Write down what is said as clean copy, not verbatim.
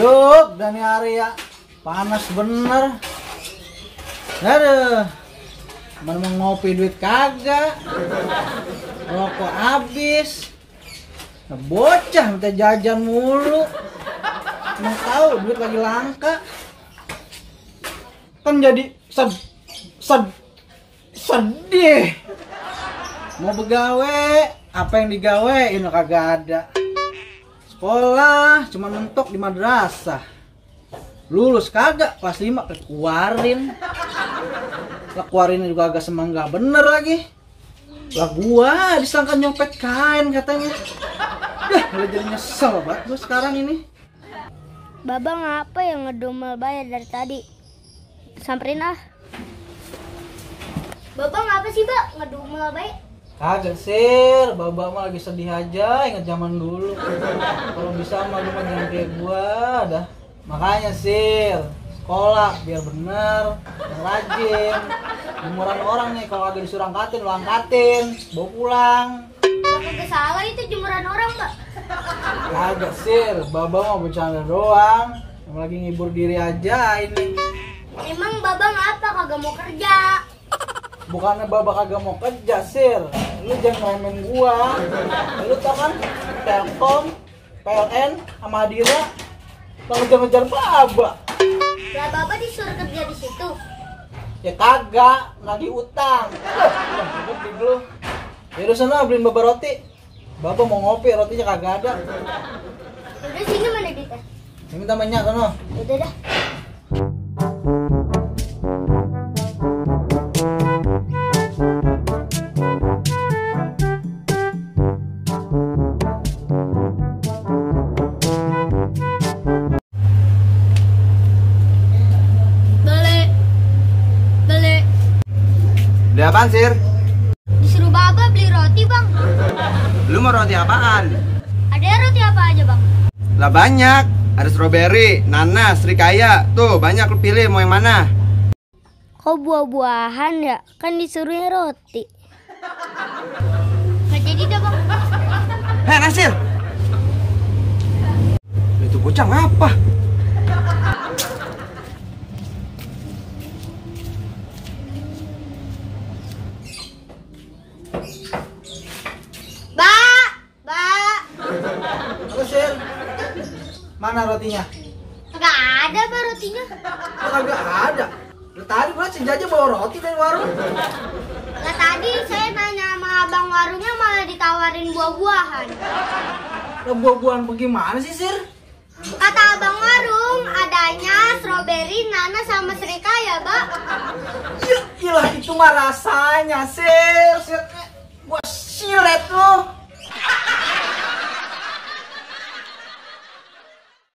Juk, Dani Arya, panas bener. Aduh, mana mau ngopi duit kagak, rokok habis, bocah minta jajan mulu. Emang tahu duit lagi langka, kan jadi sedih. Mau begawe, apa yang digawein kagak ada. Sekolah cuma mentok di madrasah. Lulus kagak, kelas 5 keluarin. Lah keluarinnya juga agak semangga bener lagi. Lah gua disangka nyopet kain katanya. Dah, udah jadi nyesel banget gua sekarang ini. Baba ngapa yang ngedumel bayar dari tadi? Samperin ah. Baba ngapa sih, Mbak? Ngedumel bayar? Kagak sir, Baba mah lagi sedih aja, inget zaman dulu. Kalau bisa mah lu jangan kayak gua dah. Makanya sir, sekolah biar bener, biar rajin. Umuran orang nih kalau agak disuruh angkatin, lu angkatin, bawa pulang. Kagak salah itu jemuran orang, Mbak. Kagak sir, Baba mau bercanda doang. Yang lagi ngibur diri aja ini. Emang Baba ngapa kagak mau kerja? Bukannya Baba kagak mau kerja sir, lu jangan main gua. Lu tau kan Telkom, PLN, sama Adira ngejar-ngejar Baba. Lah Baba disuruh kerja di situ. Ya kagak, lagi utang. Dulu. Yaudah sana beliin Baba roti. Baba mau ngopi, rotinya kagak ada. Udah sini mana duitnya? Ini minta banyak kan lo? Udah dah. Beli apaan, Sir? Disuruh Baba beli roti, Bang. Lu mau roti apaan? Ada roti apa aja, Bang? Lah banyak. Ada strawberry, nanas, srikaya. Tuh, banyak lu pilih mau yang mana? Kok buah-buahan ya? Kan disuruhnya roti. Nggak jadi dah, Bang. Hei, Nasir! Itu bocah ngapa? Apa sir? Mana rotinya? Nggak ada, Bang, rotinya. Kagak ada. Lu tadi gua sengaja bawa roti dari warung. Lah tadi saya nanya sama abang warungnya malah ditawarin buah-buahan. Lah buah-buahan bagaimana sih sir? Kata abang warung adanya strawberry, nanas sama srikaya, Bang. Ya ilah itu mah rasanya sir. Gua